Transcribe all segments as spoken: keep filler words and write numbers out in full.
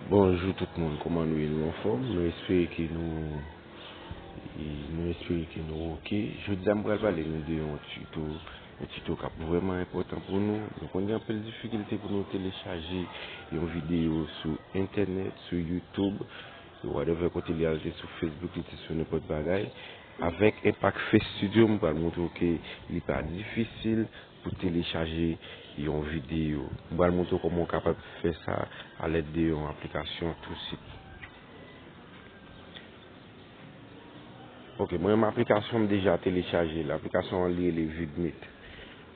Bonjou tout moun, kòman nou ye? Nou anfòm? Nou espere ke nou, e, nou espere ke nou oke. Jodi a m pral pale nou de yon tito, yon tito k ap vrèman enpòtan pou nou. Nou konn gen anpil difikilte pou nou telechaje yon videyo sou entènèt, sou YouTube, whatever kote li al, te sou Facebook, li te sou nenpòt bagay. Avèk Impact Face Studio, m pral montre w ke li pa difisil pou telechaje yon videyo. M pral montre w kòman w kapab fè sa alèd de yon aplikasyon tou swit. Ok, mwen menm aplikasyon m deja telechaje l. Aplikasyon an li rele Vidmate.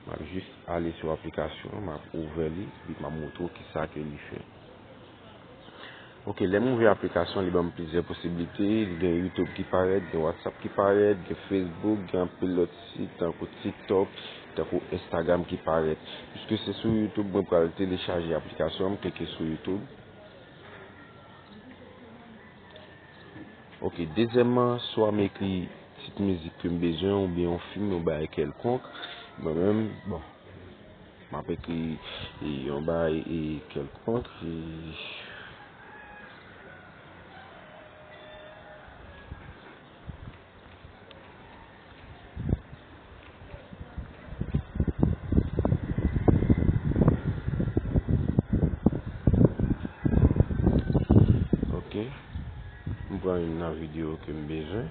M ap jis ale sou aplikasyon an, m ap ouvè li, epi m ap montre w kisa ke li fè. Ok, lè m ouvè aplikasyon, li ban m plizyè posiblite. Li gen YouTube ki parèt, gen WhatsApp ki parèt, gen Facebook, gen anpil lòt sit, tankou TikTok, tankou Instagram ki parèt. Piske se sou YouTube, mwen pral telechaje aplikasyon an, m klike sou YouTube. Ok, dezyèmman, swa m ekri tit mizik ke m bezwen, oubyen yon fim, yon bagay kèlkonk. Mwen menm, bon, m ap ekri, e, yon bagay, e, kèlkonk, e, Ok. M pran youn nan videyo ke m bezwen.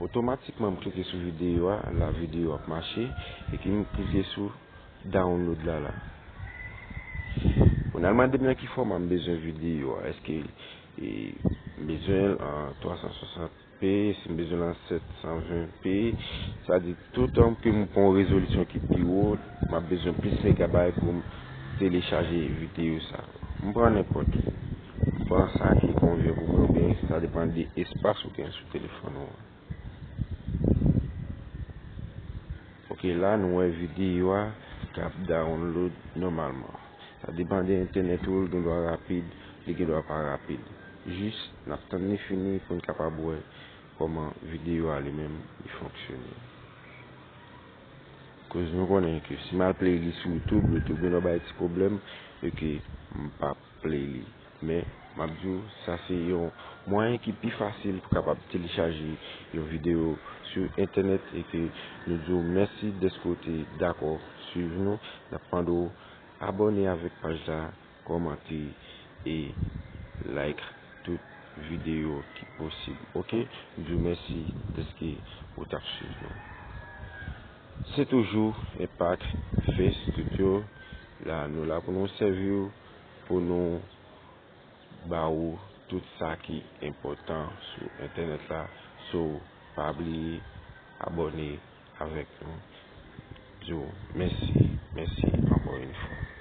Otomatikman, m klike sou videyo a, la videyo ap mache, epi m klike sou download la, la. Kounye a l mande m nan ki fòma m bezwen videyo a. Èske, e, m bezwen l an twa san swasant p, si m bezwen l an sèt san ven p, sa di toutan ke m pran yon rezolisyon ki pi wo, m ap bezwen plis megabay pou m telechaje videyo sa. M pran nenpòt. M pran sa ki konvyen pou mwen, oubyen sa depann de espas ou gen sou telefòn ou an. Ok, la nou wè videyo a k ap download nòmalman. Sa depann de entènèt ou, li gen dwa rapid, li gen dwa pa rapid. Jis, n ap tann li fini pou n kapab wè kòman videyo a li menm li fonksyone. Koz nou konnen ke si m al play li sou YouTube, YouTube gen dwa bay ti pwoblèm e ke m p ap play li. Men, m ap di w, sa se yon mwayen ki pi fasil pou kapab telechaje yon videyo sou entènèt e ke nou di w mèsi dèske w te dakò swiv nou. N ap mande w abòne avèk paj la, kòmante e like tout videyo ki posib. Ok? M di w mèsi dèske w t ap swiv nou. Se toujou Impact Face Studio. La, nou la pou nou sèvi w, pou nou ba ou tout sa ki enpòtan sou entènèt la. So, pa bliye abòne avèk nou. Di w mèsi, mèsi ankò yon fwa.